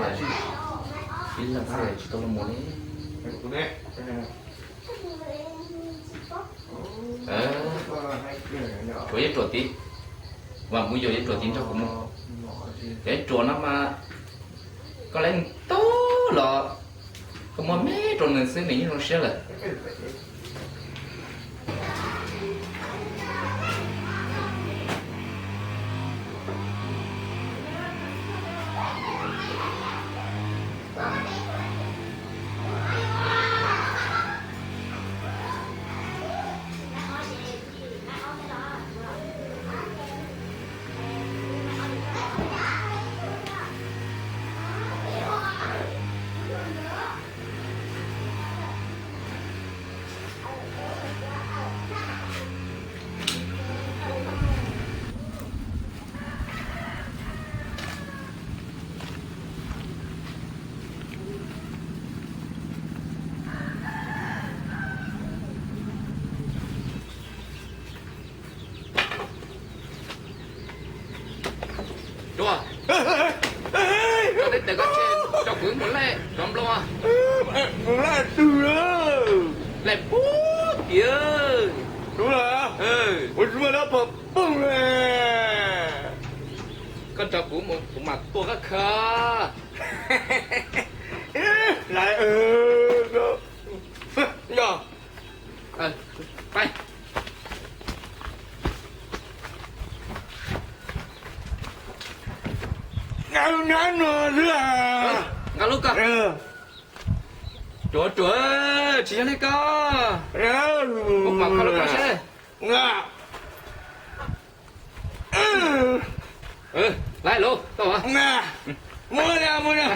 Ib leeg xwb tsis tau los mus li. Ruam ib ruam tid, vam mus yog ib ruam tid nrog kuv mus. Cov ib ruam no mas koj lab tub los koj muab me rau nws xwb nws yeej zoo siab lawm. Ruam, koj teb tias koj tsis tso kuv mus laij cov nplooj. Mus laij twg? Laij puag tiag. Ua tsis muaj dab pog pooj. Koj tso kuv mus kuv mam tua koj kha. Laij, yog. Nqa lub nab no xwb. Nqa lub ko. Ruam, ruam, tsis yog li ko. Muab pam kho lub ko seb. Laij lub tau. Muab li, muab li.